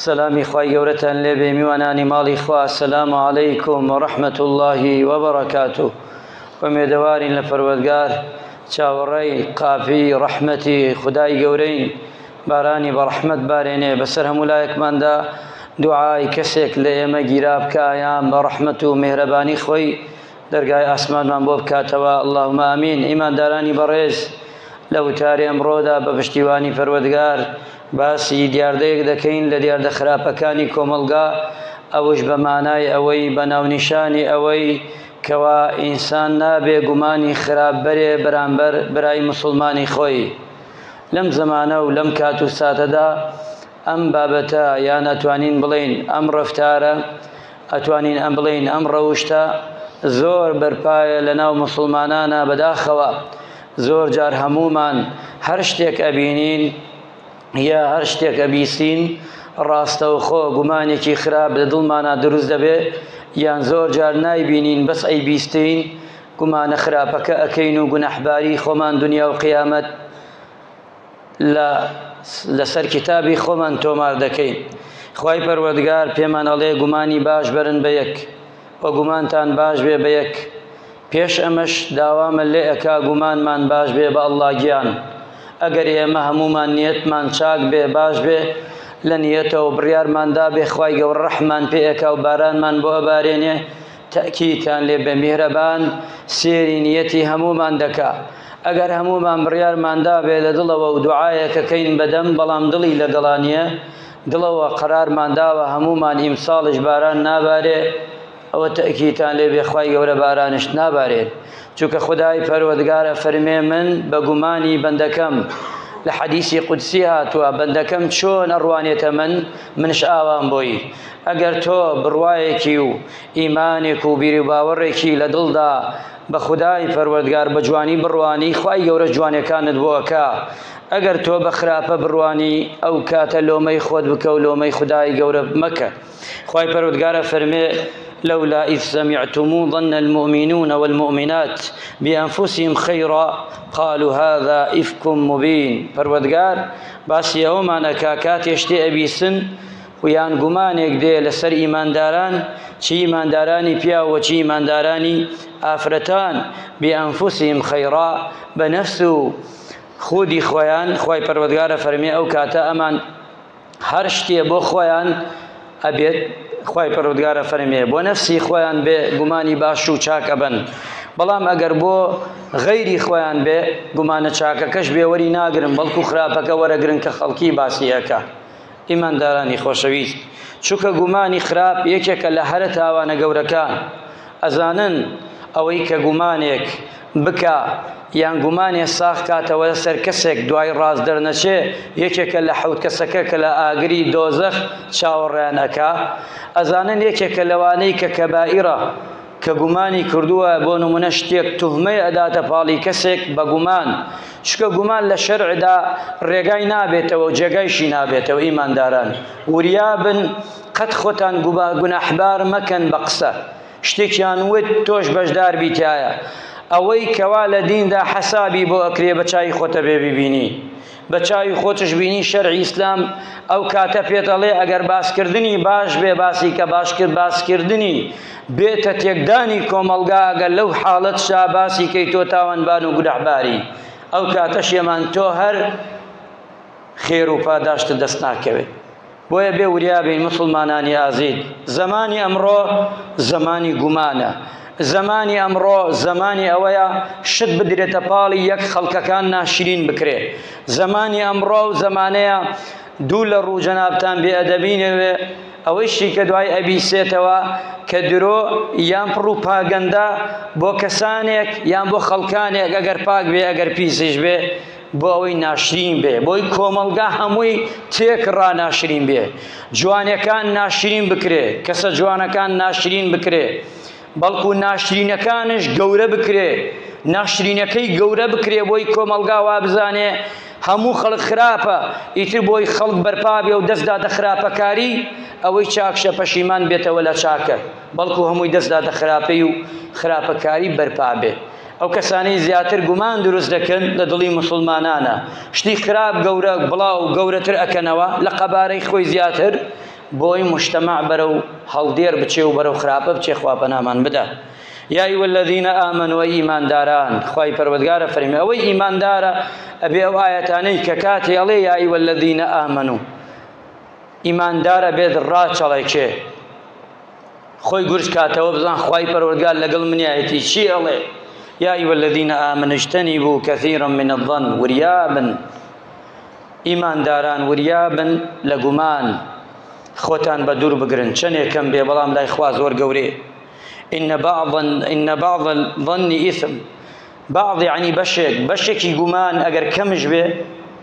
سەلامی خوای گەورەتان لێبێ میوانانی ماڵی خوا السلام علیکم و رحمة اللە و بەرەکاته ئومێدەوارین لە پەروەردگار چاوەڕێی قاپی ڕەحمەتی خودای گەورەین بارانی بە ڕەحمەت بارێنێ بەسەر هەموو لایەکماندا دوعای کەسێک لە ئێمە گیرا بکا یان بە ڕەحمەت و مێهرەبانی خۆی دەرگای ئاسمانمان بۆ بکاتەوە اللهم آمین ئیماندارانی بەڕێز لە وتاری ئەمڕۆدا بە پشتیوانی پەروەردگار باسی دیاردەیەک دەکەین لە دیاردە خراپەکانی کۆمەڵگا ئەوش بە مانای ئەوەی بە ناونیشانی ئەوەی کەوا ئینسان نابێ گومانی خراپ بەرێ بەرامبەر برای مسوڵمانی خۆی لەم زەمانە و لەم کات و ساتەدا ئەم بابەتە یان ئەتوانین بڵێین ئەم ڕەفتارە ئەتوانین ئەم بڵێین ئەم ڕەوشتە زۆر بەرپایە لە ناو مسوڵمانانە بەداخەوە زۆر جار هەموومان هەر شتێک ئەبینین یا هەر شتێک ئەبیسین ڕاستەوخۆ گومانێکی خراپ لە دڵمانا دروست دەبێ یان زۆر جار نایبینین بەس ئەیبیستین گومانە خراپەکە ئەکەین و گوناحباری خۆمان دنیا و قیامەت لە لەسەر کتابی خۆمان تۆمار دەکەین خوای پەروەردگار پێمان ئەڵێ گومانی باش بەرن بە یەک و گومانتان باش بێ بە یەک پێش ئەمەش داوامە لێ ئەکا گومانمان باش بێ بە ئەڵڵا گیان ئەگەر ئێمە هەموومان نیەتمان چاک بێ باش بێ لە نیەتەوە بڕیارمان دابێ خوای گەورە ڕەحمان پێ ئەکا و بارانمان بۆ ئەبارێنێ تەئکیدتان لێ بێ میهرەبان سێری نیەتی هەموومان دەکا ئەگەر هەموومان بڕیارمان دابێ لە دڵەوە و دوعایەکەکەین بەدەم بەڵام دڵی لەگەڵا نییە دڵەوە قەرارمان داوە هەموومان ئیمساڵش باران نابارێ ئەوە تەئکیدتان لێ بێ خوای گەورە بارانشت نابارێت چونکە خودای پەروەردگار ئەفەرمێ من بە گومانی بەندەکەم لە حەدیسی قودسی هاتووە بەندەکەم چۆن ئەڕوانێتە من منش ئاوام بۆی ئەگەر تۆ بڕوایەکی و ئیمانێک و بیروباوەڕێکی لە دڵدا بە خودای پەروەردگار بە جوانی بڕوانی خوای گەورە جوانەکانت بۆ ئەکا ئەگەر تۆ بە خراپە بڕوانی ئەو کاتە لۆمەی خۆت بکە و لۆمەی خودای گەورە مەکە خوای پەروەردگار ئەفەرمێ لولا إذ سمعتموه ظن المؤمنون والمؤمنات بأنفسهم خيرا قالوا هذا إفك مبين پەروەردگار باسی ئەوەمان ئەکا کاتێ شتێ ئەبیسن و یان گومانێک دێ لەسەر ئیمانداران چی ئیماندارانی پیاو و چی ئیماندارانی ئافرەتان بأنفسهم خيرا بە نەفس و خودی خۆیان خوای پەروەردگار ئەفەرمێ ئەو کاتە ئەمان هەر شتێ بۆ خۆیان ئەبێت خوای پەروەردگار ئەفەرمێ بۆ نەفسی خۆیان بێ گومانی باش و چاک ئەبەن بەڵام ئەگەر بۆ غەیری خۆیان بێ گومانە چاکەکەش بێ وەری ناگرن بەڵکو خراپەکە وەرەگرن کە خەڵکی باسی ئەکا ئیماندارانی خۆشەویست چونکە گومانی خراپ یەکێکە لە هەرە تاوانە گەورەکان ئەزانن ئەوەی کە گومانێک بکا یان گومانێ ساغ کاتەوە لەسەر کەسێک دوای ڕاست دەرنەچێ یەکێکە لە حەوت کەسەکە کە لە ئاگری دۆزەخ چاوەڕێیان ئەکا ئەزانن یەکێکە لەوانەی کە کەبائیرە کە گومانی کردووە بۆ نمونە شتێک توهمەی ئەداتە پاڵی کەسێک بە گومان چونکە گومان لە شەرعدا ڕێگای نابێتەوە و جێگایشی نابێتەوە ئیمانداران وریابن قەت خۆتان گوناحبار مەکەن بە قسە شتێکیان وت تۆش بەشدار بی تیایا ئەوەی کەوا لە دیندا حەسابی بۆ ئەکرێ بە چاوی خۆتە بێ ببینی بە چاوی خۆتش بینی شەرعی ئیسلام ئەو کاتە پێت ئەڵێ ئەگەر باسکردنی باش بێ باسی کە باش کرد باسکردنی بێتە تێکدانی کۆمەڵگا ئەگەر لەو حاڵەتشا باسی کەی تۆ تاوانبان و گوناحباری ئەو کاتەش یەمان تۆ هەر خێر و پاداشتت دەست ناکەوێت بۆیە بێ وریا بین موسڵمانانی ئازید زەمانی ئەمڕۆ زەمانی گومانە زەمانی ئەمڕۆ زەمانی ئەوەیە شت بدرێتە پاڵی یەک خەڵکەکان ناشرین بکرێ زەمانی ئەمڕۆ و زەمانەیە دوو لە ڕوو جەنابتان بێ ئەدەبی نەوێ ئەوەیشی کە دوای ئەبیسێتەوە کە درۆ یان پڕوپاگەندە بۆ کەسانێک یان بۆ خەڵکانێک ئەگەر پاک بێ ئەگەر پیسیش بێ بۆ ئەوەی ناشرین بێ بۆی کۆمەڵگا هەمووی تێکڕا ناشرین بێ جوانەکان ناشرین بکرێ کەسە جوانەکان ناشرین بکرێ بەڵکو ناشرینەکانش گەورە بکرێ ناشرینەکەی گەورە بکرێ بۆی کۆمەڵگا وابزانێ هەموو خەڵک خراپە ئیتر بۆی خەڵک بەرپا بێ و دەست دادە خراپەکاری ئەوەی چاکشە پەشیمان بێتەوە لە چاکە بەڵکو هەمووی دەست دادە خراپەی و خراپەکاری بەرپا بێ. ئەو کەسانەی زیاتر گومان دروست دەکەن لە دڵی موسڵمانانە شتی خراپ گەورە بڵاو گەورەتر ئەکەنەوە لە قەبارەی خۆی زیاتر بۆی مجتەمع بەرەو هەڵدێر بچێ و بەرەو خراپە بچێ خوا پەنامان بدا. یا ایها الذین آمنوا ئەی ئیمانداران خوای پەروەردگارە فەرمی ئەوەی ئیماندارە ئەبێ ئەو ئایەتانەی کە کاتێ ئەڵێ یا ایها الذین آمنوا ئیماندارە بێت ڕاچەڵێکێ خۆی گورج کاتەوە بزان خوای پەروەردگار لەگەڵ منیایەتی چی ئەڵێ یا ایها الذین آمنوا اجتنبوا كثيرا من الظن وریابن ئیمانداران وریابن لە گومان خۆتان بە دوور بگرن چەندێک کەم بێ بەڵام لای خوا زۆر گەورەیە إن بعض إن بعض الظن إثم بعض یعنی بەشێک بەشێکی گومان ئەگەر کەمش بێ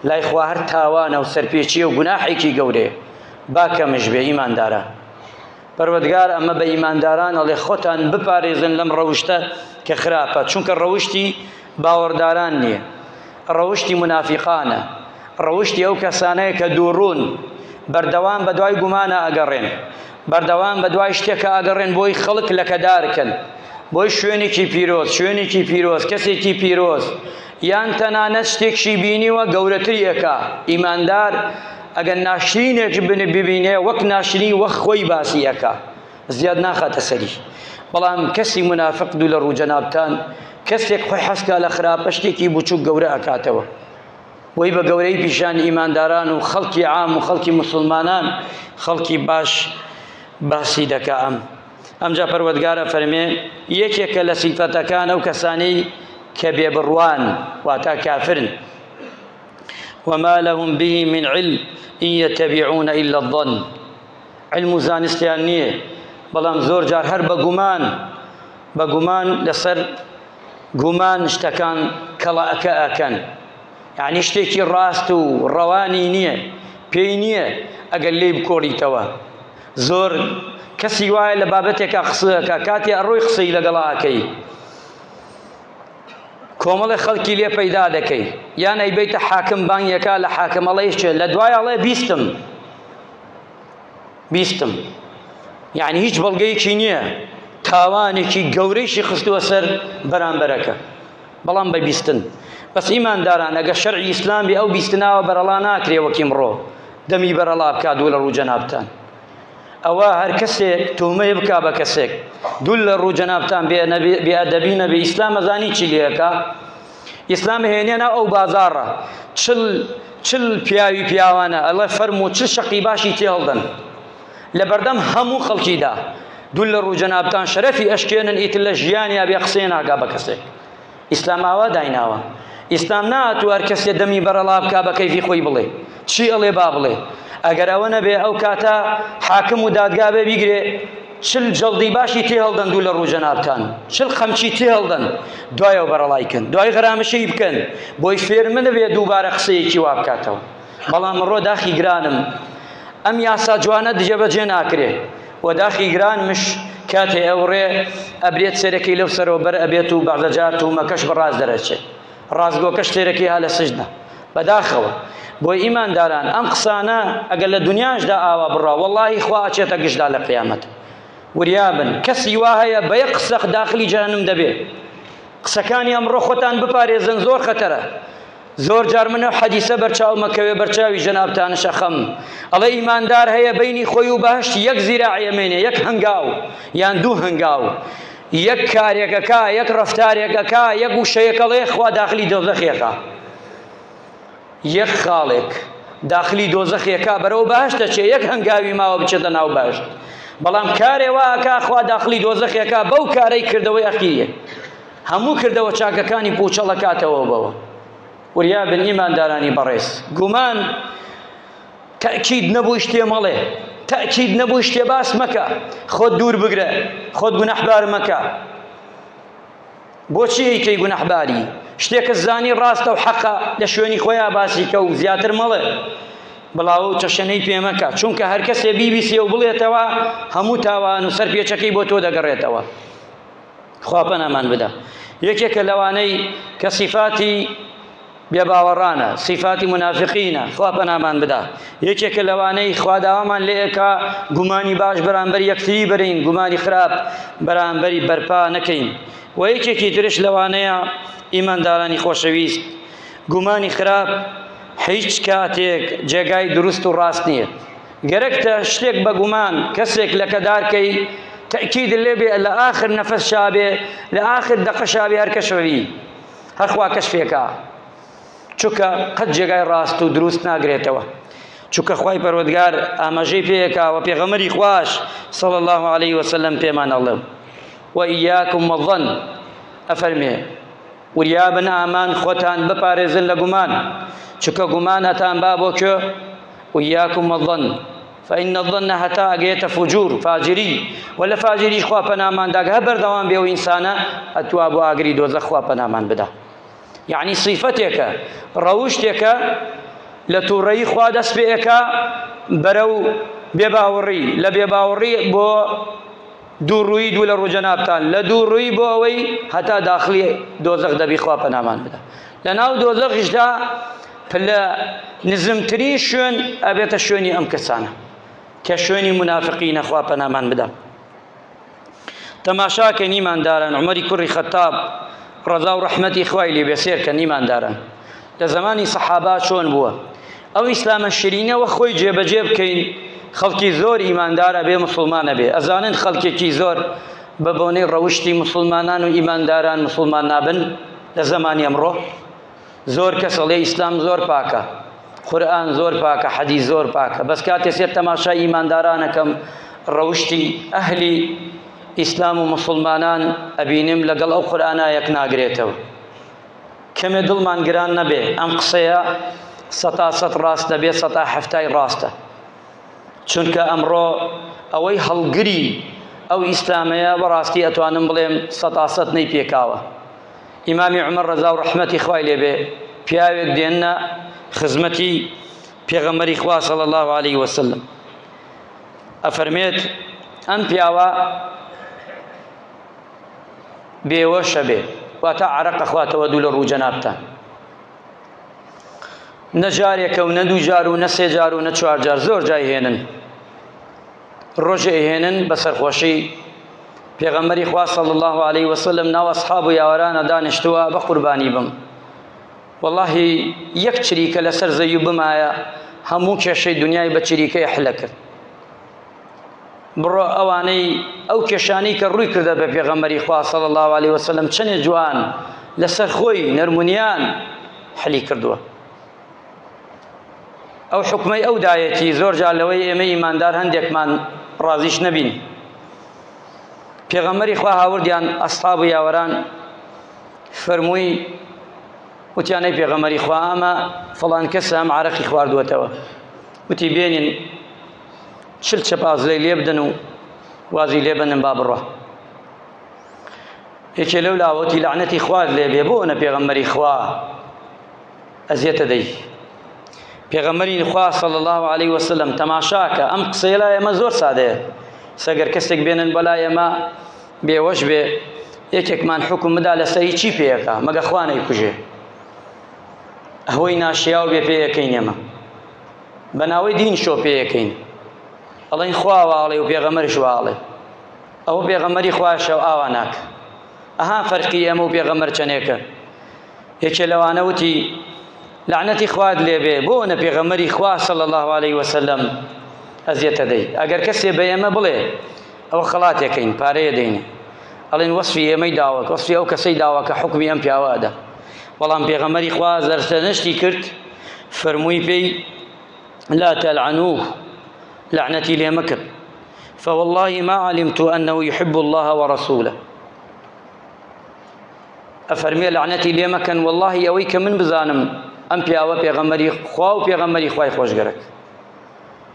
لای خوا هەر تاوانە و سەرپێچیە و گوناحێکی گەورەیە با کەمش بێ ئیمانداران پەروەردگار ئەمە بە ئیمانداران ئەڵێ خۆتان بپارێزن لەم ڕەوشتە کە خراپە چونکە ڕەوشتی باوەڕداران نییە ڕەوشتی منافیقانە ڕەوشتی ئەو کەسانەیە کە دووڕوون بەردەوام بە دوای گومانە ئەگەڕێن بەردەوام بە دوای شتێکە ئەگەڕێن بۆی خەڵک لەکەدارکەن بۆی شوێنێکی پیرۆز شوێنێکی پیرۆز کەسێکی پیرۆز یان تەنانەت شتێکشی بینیوە گەورەتری ئەکا ئیماندار ئەگەر ناشرینێک ببینێ وەک ناشرین وەک خۆی باسی ئەکا زیاد ناخاتە سەری بەڵام کەسی منافق دوو لە ڕوو جەنابتان کەسێک خۆی حەزکا لە خراپە شتێکی بچووک گەورە ئەکاتەوە بۆی بە گەورەی پیشان ئیمانداران و خەڵکی عام و خەڵکی مسلمانان خەڵکی باش باسی دەکا ئەم ئەمجا پەروەردگارە فەرمێ یەکێکە لە سیفەتەکان ئەو کەسانەی کە بێبڕوان واتا کافرن وما لهم به من علم إن يتبعون إلا الظن علم و زانستیان نییە بەڵام زۆر جار هەر بە گومان بە گومان لەسەر گومان شتەکان کەڵەکە ئەکەن یعنی شتێکی ڕاست و ڕەوانی نییە پێی نییە ئەگەر لێی بکۆڵیتەوە زۆر کەسی وایە لە بابەتێکا قسەکە کاتێ ئەڕۆی قسەی لەگەڵا ئەکەی کۆمەڵێ خەڵکی لێ پەیدا دەکەی یان ئەیبەیتە حاکم بانگەکە لە حاکم ئەڵێ چێ لە دوای ئەڵێ بیستم بیستم یعنی هیچ بەڵگەیەکی نییە تاوانێکی گەورەیشی خستووە سەر بەرامبەرەکە بەڵام بە بیستن بەس ئیمانداران ئەگە شەرعی ئیسلام بێ ئەو بیستناوە بەرەڵا ناکرێ وەک ئیمڕۆ دەمی بەرەڵا بکات دوو لە ڕوو جەنابتان ئەوە هەر کەسێک تۆمەی بکا بە کەسێک دوو لە ڕوو جەنابتان بێ ئەدەبی نەبێ ئیسلام ئەزانی چی لێکا ئیسلام هێنێ ناو ئەو بازاڕە چل چل پیاوی پیاوانە ئەڵێ فەرموو چل شەقی باشی تێهەڵدەن لە بەردەم هەموو خەڵکیدا دوو لە ڕوو جەنابتان شەرەفی ئەشکێنن ئیتر لە ژیانیا بێ قسەی ناکا بە کەسێک ئیسلام ئاوا دایناوە ئیسلام ناتوو هەر کەسێ دەمی بەرەڵا بکا بە کەیفی خۆی بڵێ چی ئەڵێ با بڵێ ئەگەر ئەوە نەبێ ئەو کاتە حاکم و دادگا بێ بیگرێ چل جەڵدی باشی تێ هەڵدەن دوو لە ڕوو جەنابتان چل قەمچی تێ هەڵدەن دوایەوە بەرەڵای کەن دوای غەرامەشەی بکەن بۆی فێر منەبێ دووبارە قسەیەکی وا بکاتەوە بەڵام ڕۆ داخی گرانم ئەم یاسا جوانە جێبەجێ ناکرێ و داخی گرانمش کاتێ ئەوڕێ ئەبرێت سەرەکەی لەو سەرەوە بەر ئەبێت و بەعزەجار تومەکەش بە ڕاست دەرەچێت ڕاستگۆکەش تێرەکەی ها لە سجدە بەداخەوە بۆ ئیمانداران ئەم قسانە ئەگەر لە دنیاشدا ئاوا بڕا وەڵاهی خوا ئەچێتە گشتدا لە قیامەت وریابن کەسی وا هەیە بە یەک قسە داخلی جەهەنم دەبێ قسەکانی ئەمڕۆ خۆتان بپارێزن زۆر خەتەرە زۆر جار من ئەو حەدیسە بەرچاومە کەوێ بەرچاوی جەنابتانش ئەخەم ئەڵێ ئیماندار هەیە بینی خۆی و بەهەشت یەک زیراع ئەمێنێ یەک هەنگاو یان دوو هەنگاو یەک کارێکەکە یەک ڕەفتارێکەکە یەک وشەیەکەڵێ خوا داخلی دۆزەخێکە یەک خاڵێک داخلی دۆزەخێکا بەرەو بەهەشت دەچێ یەک هەنگاوی ماوە بچێتە ناو بەهەشت بەڵام کارێ واکا خوا داخلی دۆزەخێکا بەو کارەی کردەوەی ئەخیریە هەموو کردەوە چاکەکانی پوچەڵەکاتەوە بەوە وریا بن ئیماندارانی بەڕێز گومان تەئکید نەبوو شتێ مەڵێ تەئکید نەبوو شتێ باس مەکە خۆت دوور بگرە خۆت گوناحبار مەکە بۆچی ئەیکەی گوناحباری شتێکە زانی ڕاستە و حەقە لە شوێنی خۆیان باسی کە و زیاتر مەڵێ بڵاوە و تەشەنەی پێ مەکە چونکە هەر کەسێ بیبیسێ و بڵێتەوە هەموو تاوان و سەرپێچەکەی بۆ تۆ دەگەڕێتەوە خوا پەنامان بدا یەکێکە لەوانەی کە سیفاتی بێباوەڕانە، سیفاتی مونافقینە، خوا پەنامان بدا. یەکێکە لەوانەی خوا داوامان لێ ئەکا گومانی باش بەرامبەر یەکتری بەرین، گومانی خراپ بەرامبەری بەرپا نەکەین. و یەکێکی ترش لەوانەیە ئیماندارانی خۆشەویست، گومانی خراپ هیچ کاتێک جێگای دروست و ڕاست نییە. گەرەکتە شتێک بە گومان کەسێک لەکەدار کەی تەئکید لێ بێ لە ئاخر نەفەس شابێ لە ئاخر دەقە شابێ هەر کەشفەوی هەر خوا کەشفێکا چونکە قەت جێگای ڕاست و دروست ناگرێتەوە چونکە خوای پەروەردگار ئاماژەی پێیەکا و پێغەمبەری خواش صلی الله علیه وسلم پێمان ئەڵێ و ئیاکم والظن ئەفەرمێ وریابن ئامان خۆتان بپارێزن لە گومان چونکە گومان ئەتان با بۆ کوێ وإياكم والظن فإن الظن هەتا ئەگەیەتە فجور فاجری و لە فاجریش خوا پەنامان داگە هەر بەردەوام بێ و ئینسانە ئەتوا بۆ ئاگری دۆزەخ خوا پەنامان بدا یعنی صیفەتێکە ڕەوشتێکە لە تووڕەیی خوا دەست پێ ئەکا بەرەو بێباوەڕی لە بێباوەڕی بۆ دووڕووی دوو لە ڕوو جەنابتان لە دووڕووی بۆ ئەوەی هەتا داخلی دۆزەخ دەبی خوا پەنامان بدا لە ناو دۆزەخیشدا پلە نزمترین شوێن ئەبێتە شوێنی ئەم کەسانە کە شوێنی منافقینە خوا پەنامان بدا تەماشاکە نیمانداران عومەری کوڕی خەتاب ڕەزا و ڕەحمەتی خوای لێ بێ سێرکە نیمانداران لە زەمانی سەحابا چۆن بووە ئەو ئیسلامە شیرینەوە خۆی جێبەجێ بکەین خەڵکی زۆر ئیماندار ئەبێ مسلمان ئەبێ ئەزانن خەڵکێکی زۆر بە بۆنەی ڕەوشتی مسلمانان و ئیمانداران مسلمان نابن لە زەمانی ئەمڕۆ زۆر کەس ئەڵێ ئیسلام زۆر پاکە قورئان زۆر پاکە حەدیث زۆر پاکە بەس کاتێ سێر تەماشای ئیماندارانەکەم ڕەوشتی ئەهلی ئیسلام و مسلمانان ئەبینم لەگەڵ ئەو قورئانە یەک ناگرێتەوە کەمێ دڵمان گران نەبێ ئەم قسەیە سەتا سەت ڕاست دەبێ سەتا حەفتای ڕاستە چونکە ئەمڕۆ ئەوەی هەڵگری ئەو ئیسلامەیە بەڕاستی ئەتوانم بڵێم سەتا سەت نەی پێکاوە ئیمامی عومەر ڕەزا و ڕەحمەتی خوای لێ بێ پیاوێک دێننە خزمەتی پێغەمبەری خوا صلی الله علیه وسلم ئەفەرمێت ئەم پیاوە بێوەشە بێ واتە عەرەق ئەخواتەوە دوو لە ڕوو جەنابتان نە جارێکە و نە دوو جار و نە سێ جار و نە چوار جار زۆر جای هێنن ڕۆژێ ئەیهێنن بە سەرخۆشی پێغەمبەری خوا صلی الله علیه وسلم ناو ئەصحاب و یاوەرانە دانیشتووە بە قوربانی بم واللهی یەک چریکە لەسەر زەوی بمایە هەموو کێشەی دنیای بە چریکەی حلە کرد بڕۆ ئەوانەی ئەو کێشانەی کە ڕووی کردە بە پێغەمبەری خوا صلی الله علیه وسلم چەنێ جوان لەسەر خۆی نەرمونیان حلی کردووە ئەو حوکمەی ئەو دایەتی زۆر جار لەوەی ئێمە ئیماندار هەندێکمان ڕازیش نەبین پێغەمبەری خوا هاوردیان ئەسحاب و یاوەران فەرمووی وتیانەی پێغەمبەری خوا ئەمە فڵان کەسە ئەم عەرەقی خواردووەتەوە وتی بێنین چل چەپازلەی لێ بدەن و وازی لێ بنن با بڕوا یەکێ لەو لاوەتی لەعنەتی خوارد لێ بێ بۆ نە پێغەمبەری خوا ئەزیەتە دەی پێغەمبەری خوا صلی الله علیه وسلم تەماشاکە ئەم قسەیە لای ئێمە زۆر سادەیە سەگەر کەسێک بێنن بەلای ئێمە بێوەش بێ یەکێکمان حکم بدا لەسەری چی پێیەکە مەگە خوا نەیکوژێ ئەوەی ناشیاو بێ پێیەکەین ئێمە بە ناوەی دین شۆ پێیەکەین ئەڵێن خوا واڵێ و پێغەمەرش واڵێ ئەوە پێغەمەری خواشە و ئاوا ناکە ئەها فەرقی ئێمە و پێغەمەر چەنێکە یەکێ لەوانە وتی لەعنەتی خوات لێبێ بۆ نە پێغەمبەری خوا صلی الله علیه وسلم ئەزیەتە دەی ئەگەر کەسێ بە ئێمە بڵێ ئەوە خەڵاتێکەین پارەیە دەینێ ئەڵێن وەسفی ئێمەی داوە وەسفی ئەو کەسەی داوە کە حکمی ئەم پیاوە ئەدا بەڵام پێغەمبەری خوا زەرسەنشتی کرد فەرمووی پێی لا تلعنوه لعنەتی لێ مەکرد فوالله ما علمت أنه يحب الله ورسوله ئەفەرمێ لەعنەتی لێ مەکەن وەڵاهی ئەوەی کە من بزانم ئەم پیاوە پێغەمبەری خوا و پێغەمبەری خوای خۆشگەرەک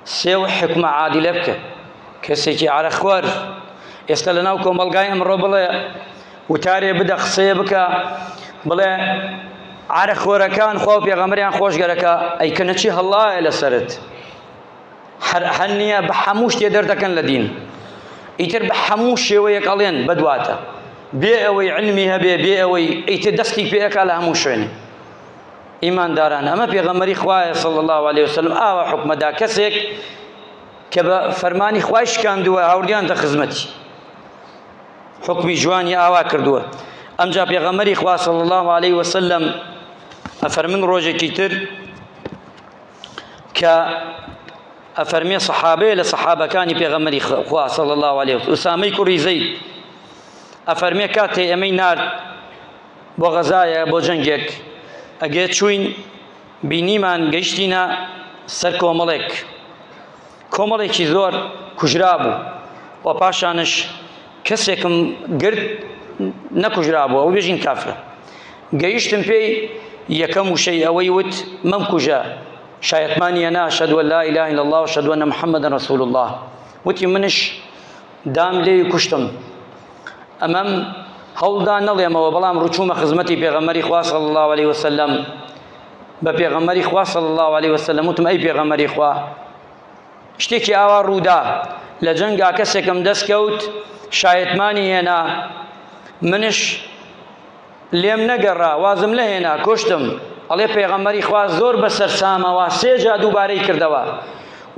سێ و حکمە عادلە بکە کەسێکی عەرەخوەر ئێستا لەناو کۆمەڵگای ئەمڕۆ بڵێ وتارێ بدە قسەیە بکە بڵێ عەرەخۆرەکان خوا و پێغەمبەریان خۆشگەرەکە ئەیکەنە چی هەڵایە لەسەرت هەر هەر نییە بە هەموو شتێ دەردەکەن لە دین ئیتر بە هەموو شێوەیەک ئەڵێن بەدواتە بێ ئەوەی علمی هەبێ بێ ئەوەی ئیتر دەستی پێ ئەکا لە هەموو شوێنێ. ئیمانداران ئەمە پێغەمبەری خوایە صلی الله علیه وسلم ئاوا حکومەدا کەسێک کە بە فەرمانی خوای شکاندووە هاوردیانتە خزمەتی حکمی جوانی ئاوا کردووە ئەمجا پێغەمبەری خوا صلی الله علیه وسلم ئەفەرمن ڕۆژێکی تر کە ئەفەرمێ سەحابەیە لە سەحابەکانی پێغەمبەری خوا صلی الله علیه وسلم ئوسامەی کوڕی زەید ئەفەرمێ کاتێ ئێمەی نارد بۆ غەزایە بۆ جەنگێک ئەگێ چوین بینیمان گەیشتینە سەر کۆمەڵێک کۆمەڵێکی زۆر کوژرابوو و پاشانش کەسێکم گرت نەکوژرابوو ئەو بێژین کافرە گەیشتم پێی یەکەم وشەی ئەوەی وت مەمکوژە شایەتمانی هێنا ئەشهەدو ان لا اله الا الله واشهد ان محمدا رسول الله وتی منش دام لێی کوشتم ئەمەم هەوڵدا نەڵێمەوە بەڵام ڕووچوومە خزمەتی پێغەمبەری خوا صلی الله علیه وسلم بە پێغەمبەری خوا صلی الله علیه وسلم وتم ئەی پێغەمبەری خوا شتێکی ئاوا ڕوودا لە جەنگا کەسێکم دەست کەوت شایەتمانی هێنا منش لێم نەگەڕا وازم نەهێنا کوشتم ئەڵێ پێغەمبەری خوا زۆر بە سەرسامەوە سێ جا دووبارەی کردەوە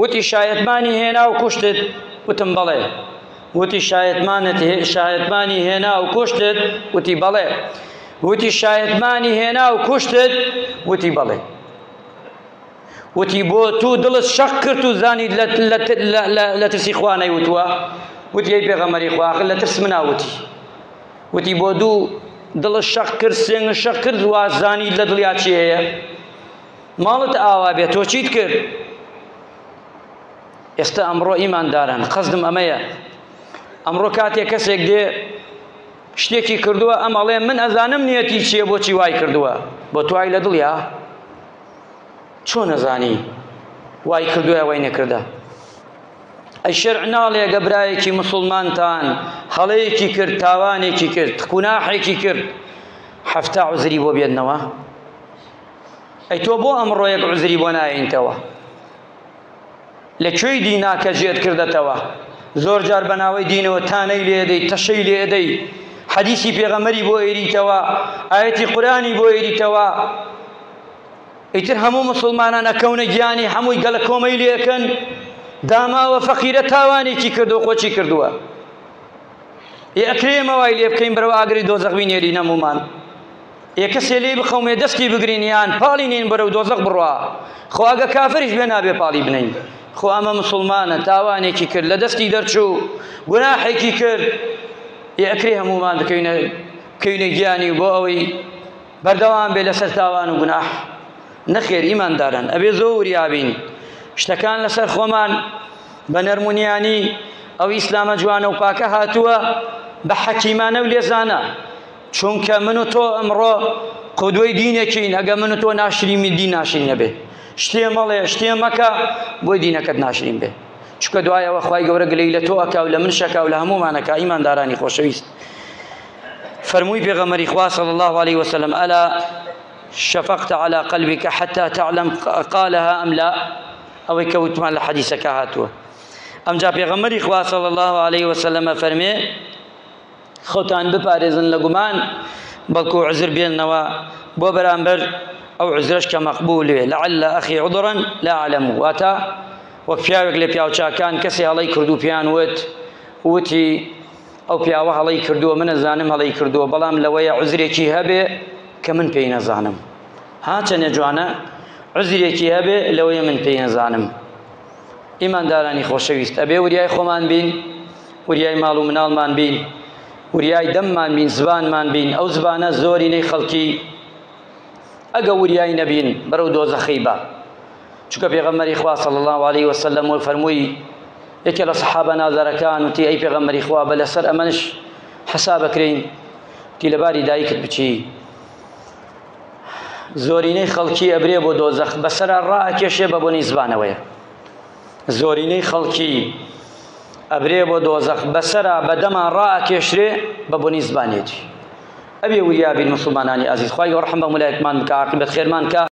وتی شایەتمانی هێنا و کوشتت وتم بەڵێ وتی شایەتمانت شایەتمانی هێنا و کوشتت وتی بەڵێ وتی شایەتمانی هێنا و کوشتت وتی بەڵێ وتی بۆ تو دڵت شەق کرد و زانیت لە ترسی خوا نەیوتووە وتی ئەی پێغەمبەری خوا ئاخر لە ترس منا وتی وتی بۆ دوو دڵت شەق کرد سێنگت شەق کرد وا زانیت لە دڵیا چی هەیە ماڵت ئاوا بێت تۆ چیت کرد ئێستا ئەمڕۆ ئیمانداران قەزدم ئەمەیە ئەمڕۆ کاتێک کەسێک دێ شتێکی کردووە ئەم ئەڵێ من ئەزانم نیەتی چییە بۆچی وای کردووە بۆ توای لە دڵیا چۆن ئەزانی وای کردووە وای نەکردە ئەی شەرع ناڵێ گە برایەکی مسوڵمانتان هەڵەیەکی کرد تاوانێکی کرد قوناحێکی کرد حەفتا عوزری بۆ بێننەوە ئەی تۆ بۆ ئەمڕۆ یەک عوزری بۆ نایەینتەوە لە کوێی دینا کە جێت کردەتەوە زۆر جار بە ناوەی دینەوە تانەی لێدەی تەشەی لێدەی حەدیسی پێغەمبەری بۆ ئێریتەوە ئایەتی قورئانی بۆ ئێریتەوە ئیتر هەموو موسڵمانان ئەکەونە گیانی هەمووی گەلە کۆمەی لێکەن داماوە فەقیرە تاوانێکی کردو خۆچی کردووە ئێ ئەکرێ ئێمە وای لێ بکەین بەرەو ئاگری دۆزەخ بینێرین هەموومان ئێ کەسێ لێی بقەومێ دەستی بگرین یان پاڵی نین بەرەو دۆزەخ بڕوا خۆ ئەگە کافریش بێ نابێ پاڵی بنین خۆ ئەمە مسلمانە تاوانێکی کرد لە دەستی دەرچوو گوناحێکی کرد ئێ ئەکرێ هەموومان بکەینە بکەینە گیانی بۆ ئەوەی بەردەوام بێ لەسەر تاوان و گوناح نەخێر ئیمانداران ئەبێ زۆر وریا بین شتەکان لەسەر خۆمان بە نەرمونیانی ئەو ئیسلامە جوانە و پاکە هاتووە بە حەکیمانە و لێزانە چونکە من و تۆ ئەمڕۆ قودوەی دینێکین ئەگە من و تۆ ناشرینی دین ناشرین نەبێ شتێ مەڵێ شتێ مەکە بۆی دینەکەت ناشرین بێ چونکە دوایەوە خوای گەورە گلەی لە تۆ ئەکا و لە من شەکا و لە هەموومانەکە ئیماندارانی خۆشەویست فەرمووی پێغەمبەری خوا صلی الله علیه وسلم ئەلا شفقت على قلبك حتى تعلم قالها أم لا ئەوەی کە وتمان لە حەدیسەکە هاتووە ئەمجا پێغەمبەری خوا صلی الله علیه وسلم فەرمێ خۆتان بپارێزن لە گومان بەڵکو عذر بێنەوە بۆ بەرامبەر ئەو عذرش کە مەقبول بێ لعل أخي عذرا لا أعلم واتە وەک پیاوێک لە پیاوچاکان کەسی هەڵەی کردو پێیان وت وتی ئەو پیاوە هەڵەی کردووە من ئەزانم هەڵەی کردووە بەڵام لەوەیە عوزرێکی هەبێ کە من پێی نەزانم ها چەنێ جوانە عوزرێکی هەبێ لەوەیە من پێی نەزانم ئیماندارانی خۆشەویست ئەبێ وریای خۆمان بین وریای ماڵ و مناڵمان بین وریای دەممان بین زبانمان بین ئەو زبانە زۆرینەی خەڵکی ئەگە وریای نەبین بەرەو دۆزەخی بە چونکە پێغەمبەری خوا صلی الله علیه وسلم و فەرمووی یەکێ لە سەحابە نازارەکان وتی ئەی پێغەمبەری خوا بە لەسەر ئەمەش حەسابەکرین وتی لەباری دایکت بچی زۆرینەی خەڵکی ئەبرێ بۆ دۆزەخ بەسەرا ڕائەکێشێ بە بۆنی زبانەوەیە زۆرینەی خەڵکی ئەبرێ بۆ دۆزەخ بەسەرا بەدەما ڕائەکێشرێ بە بۆنی زبانێتی ئەبێ وریابین مسلمانانی ئازیز خوای گەورە ڕەحم بە مولایەکمان بکە عاقبەت خێرمان کە.